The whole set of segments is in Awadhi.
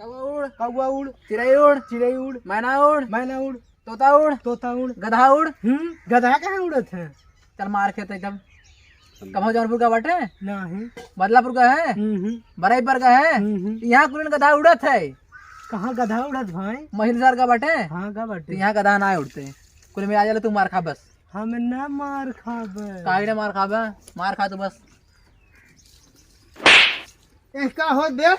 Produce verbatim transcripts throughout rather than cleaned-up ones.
कौआ उड़, कौआ उड़, चिड़ै उड़, चिड़ै उड़, मैना उड़, मैना उड़, तोता उड़, तोता उड़, गदहा उड़। हम्म, गदहा कहाँ उड़त है? चल मार खेत एकदम। कभो जौनपुर का बाटे? नहीं। बदलापुर का है? हम्म, हम्म। बरई पर का है? हम्म, हम्म। यहाँ कुलिन गदहा उड़त है। कहाँ गदहा उड़त भाई? महिलसर का बाटे? हाँ, का बाटे? तो यहाँ गदहा ना उड़ते। कुल में आ जाला, तू मार खा बस। हम ना मार खाबे। काहे ना मार खाबे? मार खा तू बस। ए, का होत बे?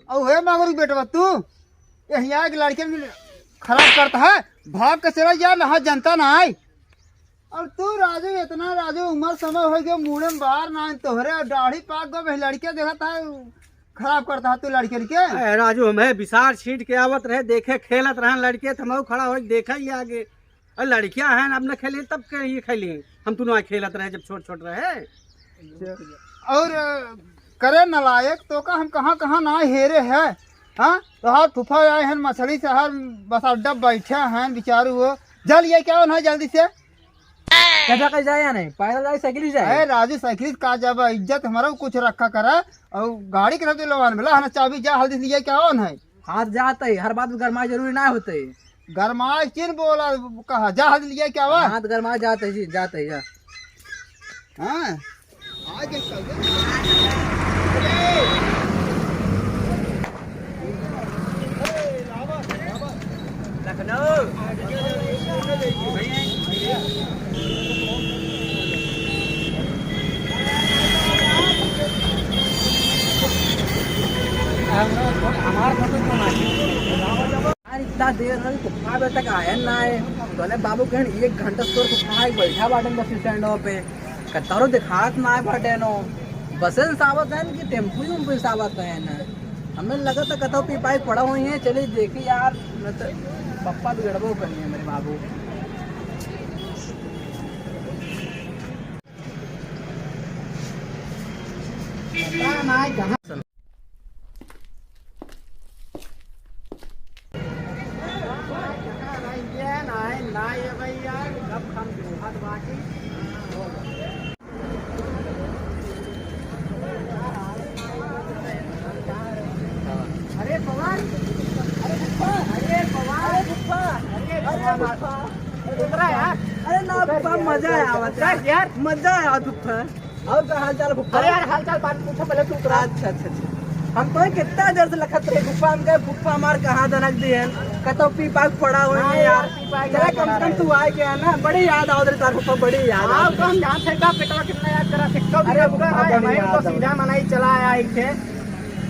औ हे मगरू बेटवा, तू ए हियाँ के लड़के में खराब करता है, भाग के चला जा, ना जनता ना आए। और तू राजू, इतना राजू उम्र समय हो गयो, मुड़े में बार ना आए तोहरे, और दाढ़ी पाक गो, बे लड़के देखत है, खराब करता है तू लड़के के। ए, राजू, हम है बिसार छीट के आवत रहे, देखे खेलत रहन लड़के, तो हम खड़ा हो देखे ही आगे। अरे लड़कियां हैं, अब न खेले तब के ये खेली। हम दोनों खेलत रहे जब छोट छोट रहे। और, अ, करे नलायक, तो का हम कहाँ कहाँ ना हेरे है। हाँ, तो हर फूफा आए हैं मछली से, हर बस अड्डा बैठे हैं बेचारू वो। जा लिया क्या ना जल्दी से। कैसा कैसे जाए या नहीं, पैदल जाए, साइकिल ही जाए? अरे राजू, साइकिल से का जाबा, इज्जत हमारा कुछ रखा करा। और गाड़ी के साथ लोगन मिला है ना, चाबी जा हल्दी से लिया क्या ना है। हाथ जात है, हर बात में गरमाए जरूरी ना होते। गरमाए किन बोला, कहा जा हद लिया क्या हुआ? हाथ गरमाए जात है जी, जात है जा। हाँ। आगे चल जा। लखनऊ। हमार फोटो क्यों ना? यार, इतना देर हो गई, फूफा अबे तक आयन ना है। तोने बाबू कहन एक घंटा से तोर फूफा आके बैठा बाटन बस स्टैंड पे, कतारो दिखात ना है बाटन। बसें से आवत हैं कि टेम्पू उम्पू से आवत हैं? हमें लगा था कतौ पी पाई पड़ा हुई है। चलिए देखी यार, न तो पप्पा बिगड़बो करनी है मेरे बाबू। पता ना कहाँ। अरे पवन, अरे फूफा, अरे पवन, अरे फूफा, अरे अरे फूफा। फूफा। उतरा यार। अरे ना उतर फूफा, यार, मजा उतर, आवत उतर यार। यार। मजा आवत फूफा। और का हाल चाल फूफा? अरे यार, हाल चाल बात पूछो, पहले तू उतरा। अच्छा, अच्छा, अच्छा। हम तो कितना देर से लखत रहे फूफा, हम कहे फूफा हमार कहाँ दनक दिए हैं, कतौ पी पाक पड़ा हुआ हाँ है यार, यार। पी पाक चला, पड़ा कम से कम है। तू आ गया ना, बड़ी याद आवत रही तार फूफा, बड़ी याद हाँ, आवत तो हम रही। जानत है का पेटवा कितना याद करा, सिक्का भी अरे रखा फूफा, है, बड़ी मैं याद तो आवत सीधा रही। मनाई चला आया इनके।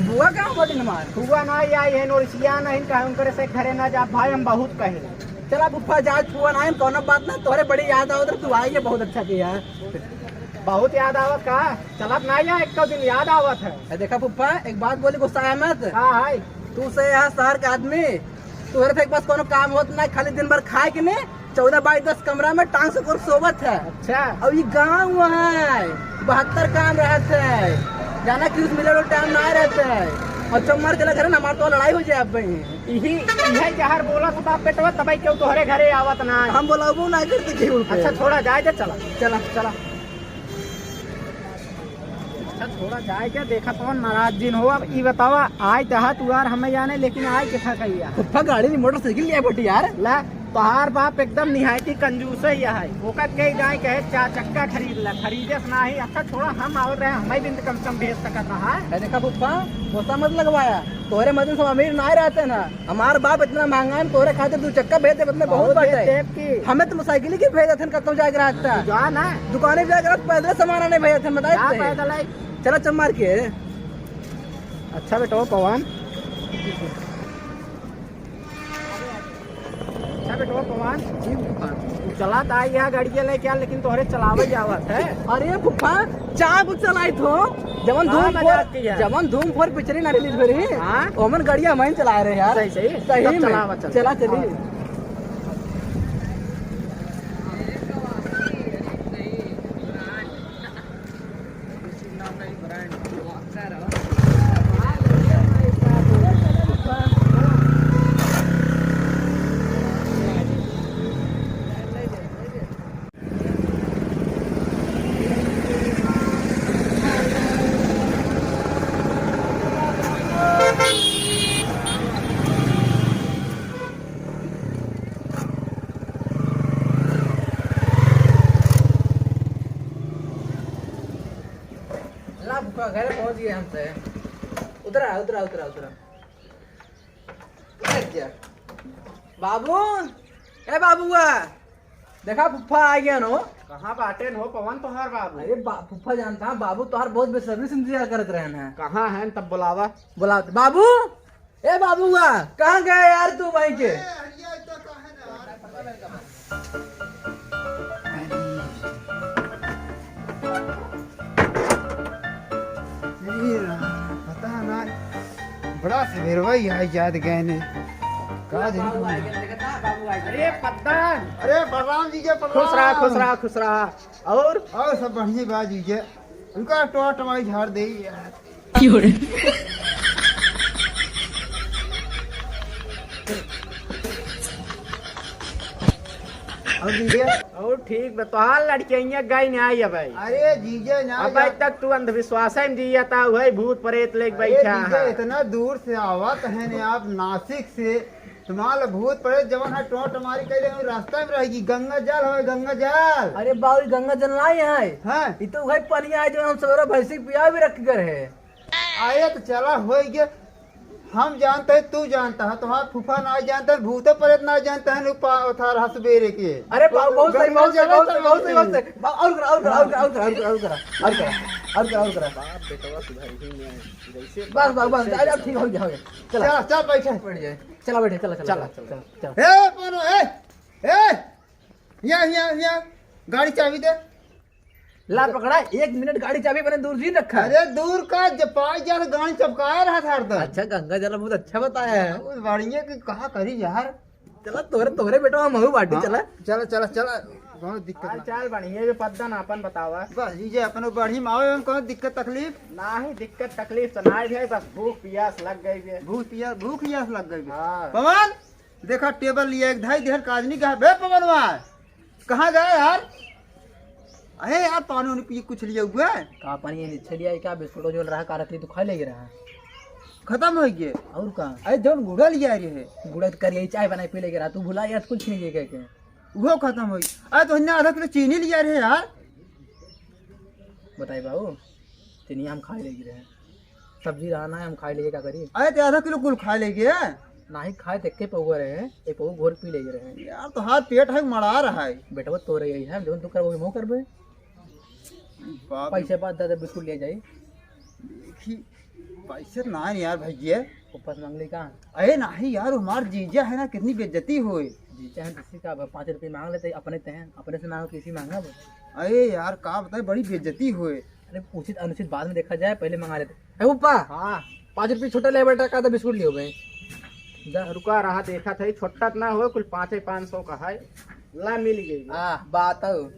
बुआ कहाँ बड़ी हमार? बुआ ना आई, आई है नोरसिया नहीं कहे, उनकरे से घरे ना जा भाई, हम बहुत कहे। चला फूफा, जा फूफा ना, कौनो बात ना, तोहरे बड़ी याद आवत रही, तू आई के बहुत अच्छा किया। बहुत याद आवत का? चलत ना या एक दिन याद आवत है। ए, देखा फूफा, एक बात बोली, गुस्सा है मत। हाँ, हाय। तू से यहाँ शहर का आदमी, तोहरे से एक बस कोनो काम होत ना, खाली दिन भर खाए के ने, चौदह बाई दस कमरा में टांग से कोर सोवत है। अच्छा। और ये गाँव है, बहत्तर काम रहत है, जाना कि उस मिले टाइम ना रहत है, और चम्मर के घर ना, हमार तो लड़ाई हो जाए अब। यही, यही जहर बोला था पेटवा, तबई क्यों तोहरे घरे आवत ना? हम बोलाबो ना करते केहू के। अच्छा, छोड़ा, जाए दे, चला। चला। चला। अच्छा, छोड़ा, जाए क्या? देखा कौन नाराज जिन हो। अब ई बतावा, आए चाहा तू यार हमें जाने, लेकिन आए के था कहिया? फूफा गाड़ी नहीं, मोटरसाइकिल लिया बेटी यार। ला, तोहार बाप एकदम निहायती कंजूस है यह है। ओकर कही जाए कहे चार चक्का खरीद ला, खरीदे से ना ही। अच्छा, छोड़ा, हम आवत रहे, हमें भी कम से कम भेज सकत रहा। ए, देखा फूफा, गुस्सा मत लगवाया। तोहरे मदन से अमीर ना रहते ना, हमार बाप इतना महंगा है, तोहरे खातिर दू चक्का भेज दे, इतने बहुत बहुत भेज बाटे। देब की। हमें तो साइकिल के भेज देते, कतौ जाए के रहता। जा ना। दुकाने जाए के रहता, पैदल सामान आने भेज देते, बताए जा थे। पैदल आई। चला चल मार के। अच्छा बेटो पवन। अच्छा बेटवा पवन। जी फूफा। तू चला त आई यहाँ गाड़िया लेके आ, लेकिन तोहरे चलावे के आवत है। अरे फूफा, चाप चलाई थो, जवन हाँ, धूम मजाक फोर, किया। जवन धूम फोर पिक्चर ना रिलीज भरी। हाँ। ओमन गाड़िया हम चला रहे यार। सही, सही। सही तब में। चलावा, चल। चला चली। हाँ। फूफा, घरे पहुँच गए हम तो। उतरा, उतरा, उतरा, उतरा। बैठ जा। बाबू, ए बाबुआ, देखा फूफा आ गया नो। कहाँ बाटेन हो पवन तोहार बाबू? अरे बा-, फूफा जानता है, बाबू तोहार बहुत बेसब्री से इंतजार करत रहन है। कहाँ हैं तब बुलावा। बुलावत बाबू। ए बाबुआ, कहाँ गए यार तू भाई के? अरे राम, पता ना, बड़ा सवेरवा ही आई जात गए ने। का दिन बाबू आ गया, देखा था, बाबू आ गया। अरे पद्दा। अरे बलराम जी के प्रणाम। खुश रहा, खुश रहा, खुश रहा। और? और सब बढ़िया बा जीजा। उनका टोट माई झाड़ दे यार। क्यों रे? और जीजा? और ठीक बा, तोहार लड़कियाँ गई ना आई अब। अरे जीजा ना अबे जा- तक तू अंधविश्वास में जिया था, वही भूत प्रेत लेके अरे बैठा जीजा, है। इतना दूर से आवत है ने आप नासिक से, तुम्हारा भूत प्रेत जवन है टोंट मारी कैले हम रास्ता में रहेगी। गंगा जल हवे, गंगा जल। अरे बाबू, ई गंगा जल ना है। हाँ। ई तो वही पनिया है जो हम सवेरे भैंसी के पिया भी रख कर है। अरे तो चला होई गे, हम जानते हैं, तू जानता है, तुम्हारा फूफा ना जानता है, भूत प्रेत ना जानता है, नु पा-, उठा रहा सवेरे के। अरे बाबू, बहुत सही, गंगा बहुत सही, जल बहुत सही, बहुत सही, बहुत सही। बा-, और करा, और करा, और करा, और करा, और करा, और करा, और करा, और करा, और करा। बाप बेटवा सुधर ही नहीं आए। जैसे बस, बाप बस, बस, वैसे अरे, अब बेटवा। ठीक हो गया, हो गया। चला। चला, चल बैठे। बैठ जाए। चला बैठे, चला, चला, चला, चला, चला, चला। चला। ए, पनो, ए, ए, यहाँ, यहाँ, यहाँ, गाड़ी चाबी दे। ला पकड़ा, एक मिनट गाड़ी चाबी अपने दूर जी रखा। अरे दूर का, जब पाई जा तो गाड़ी चपकाए रहा था हरदम। अच्छा, गंगा जल बहुत अच्छा बताया है। उस बढ़िया के कहा करी यार। चला, तोरे, तोरे बेटा, हम हऊ बाटी, हाँ, चला। चला, चला, चला, कौनो दिक्कत हाल ना। चाल बढ़िया, ये पद्दा ना अपन बतावा। बस, ये जे अपनो बढ़ी में आवे, हम कौनो दिक्कत तकलीफ? नाही, दिक्कत तकलीफ तो नाही है, बस भूख पियास लग गई बे। भूख पियास, भूख पियास लग गई बे। हाँ। पवन, देखा टेबल लिए एक धाई देहर काजनी कहा, बे पवनवा, कहाँ गए यार? अरे यार, पानी उनी पी कुछ लिए हुए? का पानी ये छे लिया है, क्या बिस्कुट जो रहा, का रख ली, तू खा ले रहा। खत्म हो गए। और का? अरे जौन गुड़ा लिया रहे। गुड़ा तो करिए चाय बनाए पी ले रहा, तू भुला गया, कुछ नहीं लेके के। वो खत्म हो गया। अरे तो इन्ना आधा किलो चीनी लिया रहे यार। बताई बाबू, चीनी हम खाए ले रहे। सब्जी रहा ना, हम खाए लेके का करी? अरे, ते आधा किलो कुल खाए लेके? नाही खाए, ते के पौवा रहे, एक पौवा घोर पी लेके रहे। यार, तो हाथ पेट है, मरा रहा है। बेटवा, तोरे यही है, जौन तू करबो, हम करबे। बाप रे। पैसे बाद दादा बिस्कुट ले जाई। देखी, पैसे ना है यार भैया। ऊपर मांग ले का? अरे नाही यार, हमार जीजा है ना, कितनी बेइज्जती होए। जीजा है, किसी का अब पाँच रुपये मांग लेते, अपने ते हैं, अपने से मांगो, किसी मांगा वो। अरे यार, का बताए, बड़ी बेइज्जती होए। अरे, उचित अनुचित बाद में देखा जाए, पहले मंगा लेते। ए, पप्पा। हाँ। पाँच रुपये छोटा ले बेटा, का तो बिस्कुट लियो बे। जा। रुका रहा, देखा था, छोटा ना हो, कुल पाँच है, पाँच सौ का है। ला, मिल गई। हाँ, बात हो।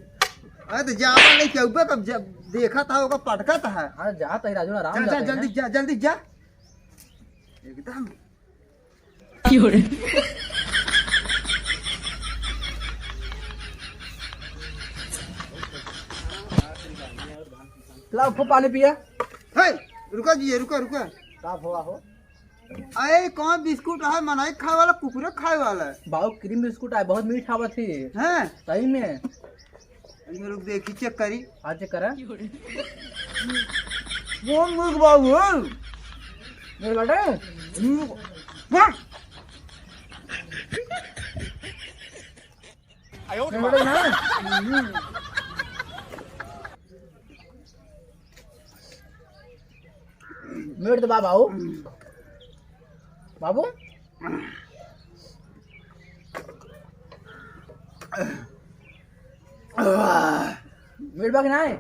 अरे, तो जावा नहीं, क्यों बे, कब जब देखा था, ओका पटका था। हाँ, जा, तो राजू, आराम चल, जाते चल, हैं। जल्दी जा, जल्दी जा। एकदम। क्यों रे? लाओ, खूब पानी पिया। हे, रुका जी, रुका, रुका। का भवा हो? अरे, कौन बिस्कुट है? मनाई खाए वाला, कुकुरे खाए वाला? बाबू, क्रीम बिस्कुट है, बहुत मीठ आवत है। हैं? सही में। ये लोग देखी, चेक करी। हाँ, चेक करा। वो मुर्ग बाबू हो। मेरे बेटे। हम्म। वाह। आयो रे मेरे बेटे ना। हम्म। मेरे तो बाबा हो। बाबू। मीठ बा कि नाही?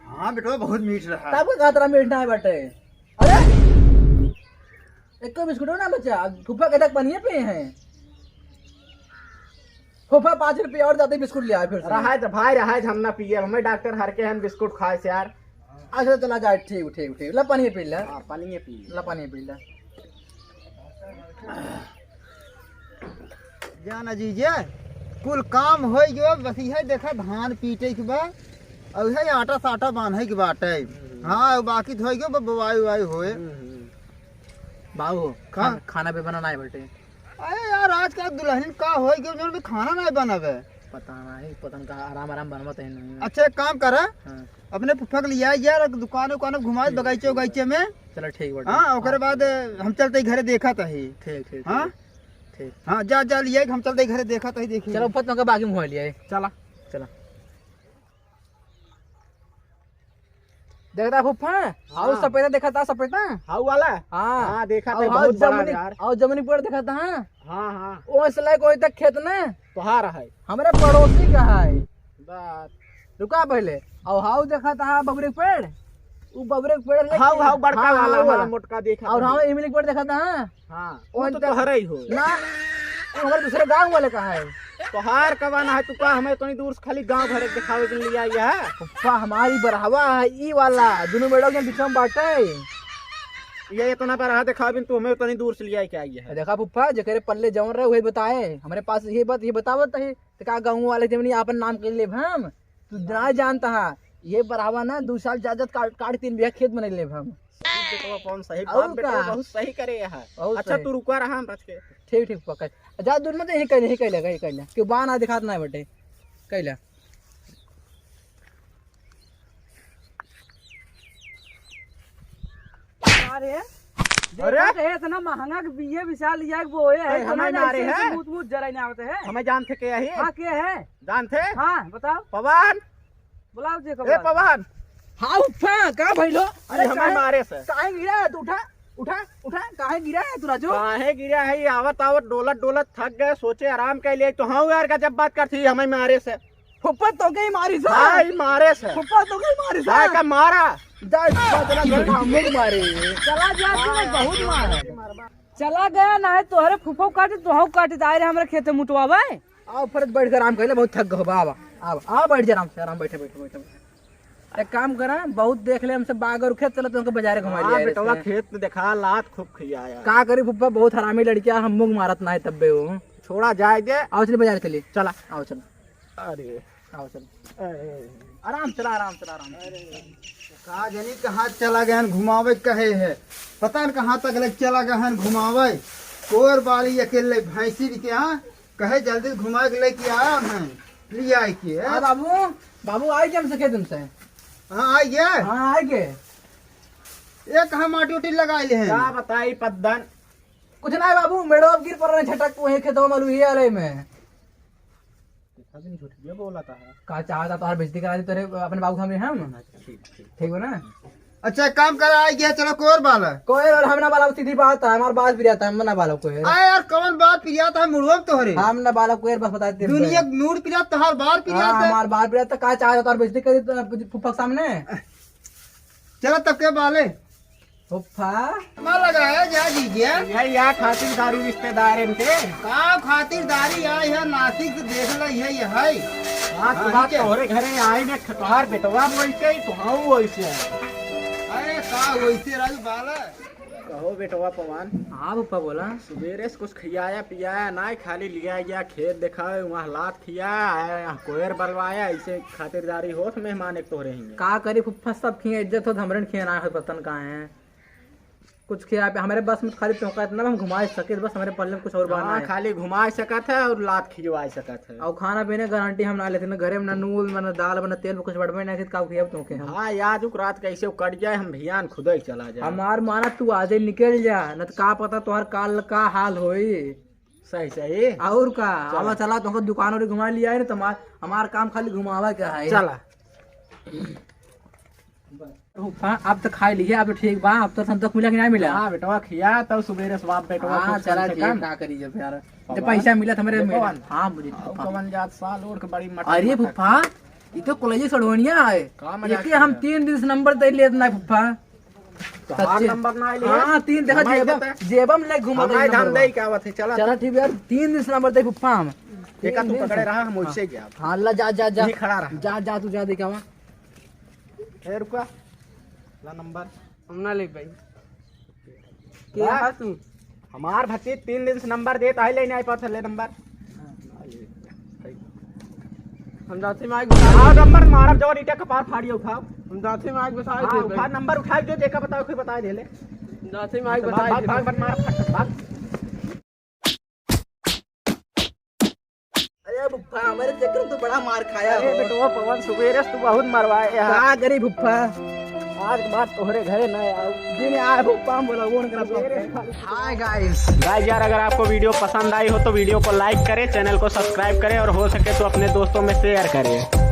हाँ बेटवा, बहुत मीठ रहा। तब का खातरा मीठ नाही बाटे? अरे, एको बिस्कुट ना बचा। फूफा के तक पनिये पे हैं। फूफा पाँच रुपया और जाते बिस्कुट ले आए फिर से। रहाय तो भाई, रहाय तो हम ना पिए, हमें डॉक्टर हर के हन बिस्कुट खाए से यार। अच्छा चला जाए, ठीक, ठीक, ठीक। ला पनिये पी ले। हाँ, पनिये पी ले। ला पनिये पी ले। जाना जीजे, कुल काम होइ गयो, बस इहे देखा धान पीटे के बा, और इहे आटा साटा बांधे के बाटे। हम्म। हाँ, बाकी तो होइ गयो, ब-, बोआई उआई होए। हम्म, हम्म। बाबू, हाँ। खान-, खाना भी बनाना है बेटे। अरे यार, आजकल दुल्हन का होइ गयो, जौन भी खाना नहीं बनावे। पता नहीं, पता नहीं कहाँ आराम आराम बनवत है नहीं। अच्छा, एक काम करा, हाँ। अपने फुफा के लिया यार, दुकान उकान घुमाए, ठीक, बगीचे ठीक। उगीचे में। चला, ठीक बाटे। हाँ, ओकरे बाद हम चलते ही घरे देखत ही। ठीक, ठीक, हाँ? ठीक। ठीक। हाँ, जा, जा, लिया, हम चलते ही घरे देखत ही, देखी। चला, फुफा, तुमका बागी में घुमा लिया है। चला। चला। देखता फुफा, हाँ। हाउ सपेटा देखता, सपेटा? हाउ वाला? हाँ। हाँ, देखा और था, हाउ बहुत बड़ा जमुनी, यार। और जमुनी पेड़ देखता, हाँ? हाँ, हाँ। ओ असला कोई तक खेत ना? तोहार है। हमरे पड़ोसी का है। बात। रुका पहले। और हाउ देखता, हाँ, बबरे के पेड़? उ बबरे के पेड़ लेके हाउ, हाउ, बड़का हाँ, वाला, हाउ हाँ, वाला। मोटका देखा और था। हाँ, इमली के पेड़ देखता, हाँ? हाँ, वो वो तो तो तोहरे ही हो। ना, वो हमारे दूसरे गाँव वाले का है। तोहार कबाना है, तू का हमें उतनी दूर से खाली गाँव भर के दिखावे के लिए आई है? पप्पा, हमारी बरहवा है, ई वाला, दोनों मेड़ों के बीच में बाटे। ये इतना बरहा दिखावे, तू हमें उतनी दूर से ले आई के आई है? देखा पप्पा, जेकरे पल्ले जवन रहे, वही बताए। हमारे पास ये बात, ये बतावत है, तो का गाँव वाले जमनी आपन नाम कर लेब हम? तू ना जानता है, ये बरहवा ना दो साल जात जात काट, काट तीन बीघा खेत बना लेब हम। सही बेटवा, कौन सही और बात बेटवा, का? बहुत सही करे यहाँ। बहुत अच्छा, सही। तू रुका रहा हम रच के। ठीक, ठीक, पकड़। जा दूर मत, यही कैले, यही कैले, यही कैले। क्यों बा ना दिखात ना बटे। कैले। अरे, अरे? देखत है, इतना महंगा के बीए विशाल लिया के बोए है, अरे, तो हमें ना मारे ऐसे, ऐसे है? मुत, मुत जराई ना आवत है। हमें जान थे के यही? हाँ, के है? जान थे? हाँ, बताओ। पवन। बुलाओ जे ए, कबार। पवन। हाँ, उठा, का भइलो? अरे, अरे, हमें काहे, मारे से। काहे गिरा है तू? उठा, उठा, उठा, काहे गिरा है तू, राजू? काहे गिरा है? ये आवत, आवत, डोलत, डोलत थक गए, सोचे आराम कर लिए। तो हाँ यार, का जब बात करती, हमें मारे से। फुप्पा तो के ही मारी सा। हाँ, ई मारे से। फुप्पा तो के ही मारी सा। हाँ, का मारा? जा, जा, चला, चला, हम लोग मारे। चला जा, तू बहुत मार। चला गया ना है, तोहरे फुफो काटे, तोहू काटे, तो आए रहे हमरे खेते मुतवावे। आओ, फरत बैठ के आराम कर ले, बहुत थक गए हो, आवा, आवा, आवा, बैठ जा आराम से, आराम, बैठे, बैठे, बैठे, बैठे। एक काम करा, बहुत देख ले हमसे बाग और खेत, चलो तुमको बाजारे घुमा हाँ, लिया बेटवा, ऐसे। खेत में देखा, लात खूब खियाया। का करी फुप्पा, बहुत हरामी लड़किया, हम मुंह मारत ना है तब्बे वो। छोड़ा जाए दे। आओ चलिए बाजार चलिए। चला। आओ चलो। अरे। आओ चलो। अरे। आराम चला, आराम चला, आराम चला। अरे। का जानी कहाँ चला गए हैं घुमावे कहे है, पता न कहाँ तक ले चला गए हैं घुमावे। कोर बाली अकेले भैंसी भी के यहाँ कहे जल्दी घुमा के लेके आया हम, ले आए के। हाँ बाबू, बाबू आए के हमसे खेत से? हाँ, आए के? हाँ, आए के। ये कहाँ माटी उटी लगा ले हैं? का बताई पद्दन? कुछ ना है बाबू, मेड़ो अब गिर पड़ रहे झटक, वही खेतवा में लुहिया वाले में। देखा दिन झूठ ये बोला था। का चाहता तोहार बेइज्जती करा दी तेरे अपने बाबू सामने हम? ठीक, ठीक। ठीक बा ना? अच्छा, एक काम करा, आ गया, चलो, कोर बाला। कोई और हम ना बाला, सीधी बात है, हमार बात पिरिया था, हम ना बाला कोई। आ यार, कौन बात पिरिया था, मुड़वा में तोहरे? हम ना बाला कोई, बस बता दे। दुनिया के मूड पिरिया, तोहार बात पिरिया हाँ, था। हमार बात पिरिया था, का चाहता तोहार बेइज्जती करी तो फुफा के सामने? चलो, तब के बाले? फुफा? मा लगाया जा जीजा? यही या खातिरदारी रिश्तेदार इनके। का खातिरदारी आई है, नासिक से देख ले, यही है। हाँ, हाँ, तोहार ठीक है। तोहरे घरे आई ने, तोहार बेटवा वैसे ही, तोहाऊ वैसे है। अरे, का वैसे रही बाला? कहो बेटवा पवन। हाँ फुफा बोला। सुबेरे से कुछ खियाया पियाया ना, खाली लिया गया खेत दिखावे, वहाँ लात खिया, आया यहाँ कोयर बलवाया, ऐसे खातिरदारी होत मेहमान एक तोहरे ही है। का करी फुफा, सब खिया इज्जत होत, हमरे खिया ना होत, पता न का है। कुछ खिया पे हमरे बस में खाली तोहका इतना हम घुमा सकत, बस हमरे पल्ले में कुछ और बात हाँ, ना है। खाली घुमा सकत है और लात खिजवा सकत है। और खाना पीने गारंटी हम ना लेते, ना घरे में ना नून, ना दाल, ना तेल, कुछ बढ़बे ना, का खियाब तोहके हम। हाँ, आज उक रात कैसे कट जाए, हम भियान खुदे ही चला जाए। हमार माना तू आजे निकल जा, न तो का पता तोहर काल का हाल होई। सही, सही। और का, चला। आवा चला, तोहके दुकान और घुमा लिया है ना, तुम्हार, हमार काम खाली घुमावा के है। चला। हाँ, अब तो खाई लिए, अब तो ठीक बा, अब तो संतोष मिला कि नहीं मिला? हाँ, बेटवा खिया, तब सुबेरे से बाप बेटवा हाँ, खूब चला कम से ठीक, कम। का करी जब यार, जब पवन, पैसा मिला तो मेरे ये मिला। पवन। हाँ, मुझे आओ, पवन। पवन जात साल ओढ़ के बड़ी मटक अरे मटक। फुफा, ये तो कॉलेज सड़वनिया है। का मजाक एके हम किया? तीन दिन से नंबर दे लेत ना फुफा। तो हमार सच्चे। नंबर ना आइल है? हाँ, तीन देखा हमारे जेबा, कहते हैं, जेबा में लेके घूमत हमारे रही धाम नंबर दे बा। क्या बात है? चला चला तो। ठीक है यार, तीन दिन से नंबर दे फुफा हम। देखा तीन तू दिन पकड़े से। रहा, हम हाँ। वैसे ही जाब। हाँ, ला जा, जा, जा। यहीं खड़ा रहा। जा, जा, तू जा, देखावा। ए, रुका। ला नंबर। हम ना ले भाई। के वाह। है तू? हमार भतीज तीन दिन से नंबर देत है, ले नहीं पावत है, ले नंबर। हम जाते माइक बता हाँ, नंबर मारब, जवन ईटा कपार फाड़ियो उठाओ। हम जाते माइक बता हाँ, दे उठा, भाई। नंबर उठा जो जेका बताओ, कोई बता दे ले। जाते माइक तो बता भाग, दे भाग, भाई। भाग, मार, भाग, भाग। अरे फुफ्फा, हमारे चक्कर में तो बड़ा मार खाया अरे हो। बेटवा पवन, सुबेरे से तू बहुत मरवाए यार। का करी फुफ्फा? आज के बाद तोहरे घरे ना आऊ। दिन आए फुफ्फा, हम बोला, वो नहीं करब। Hi guys। Guys यार, अगर आपको video पसंद आई हो तो video को like करें, channel को subscribe करें और हो सके तो अपने दोस्तों में share करें।